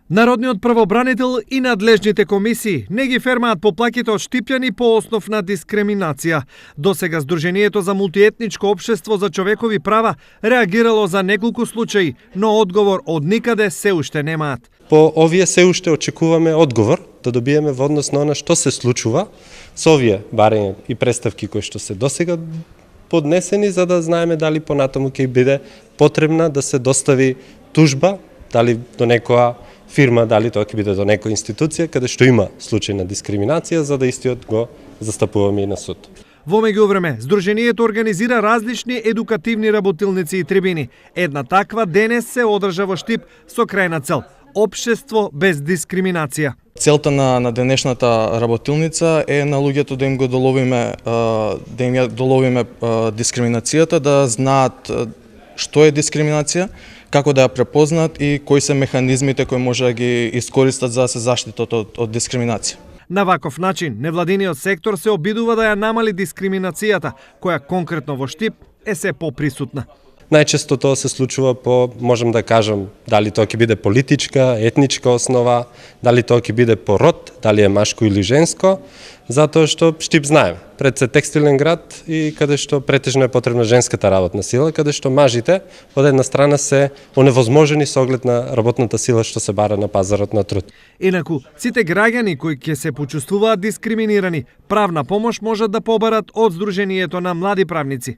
Народниот правобранител и надлежните комисии не ги фермаат поплаките од Штипјани по основ на дискриминација. Досега Сдруженијето за мултиетничко општество за човекови права реагирало за неколку случаи, но одговор од никаде се уште немаат. По овие се уште очекуваме одговор да добиеме во однос на она што се случува со овие барања и представки кои што се досега поднесени, за да знаеме дали понатаму ќе биде потребна да се достави тужба, дали до некоја фирма, дали тоа ќе биде до некоја институција каде што има случај на дискриминација, за да истиот го застапуваме и на суд. Во меѓувреме, Сдруженијето организира различни едукативни работилници и трибини. Една таква денес се одржа во Штип со крајна цел – општество без дискриминација. Целта на денешната работилница е на луѓето да им го доловиме, дискриминацијата, да знаат што е дискриминација, како да ја препознаат и кои се механизмите кои може да ги искористат за да се заштитат од дискриминација. На ваков начин, невладиниот сектор се обидува да ја намали дискриминацијата, која конкретно во Штип е се поприсутна. Најчесто тоа се случува по, можам да кажам, дали тоа ќе биде политичка, етничка основа, дали тоа ќе биде по род, дали е машко или женско, затоа што Штип знаеме, пред се текстилен град и каде што претежно е потребна женската работна сила, каде што мажите од една страна се оневозможени со оглед на работната сила што се бара на пазарот на труд. Инаку, сите граѓани кои ќе се почувствуваат дискриминирани, правна помош можат да побарат од Сдруженијето на млади правници.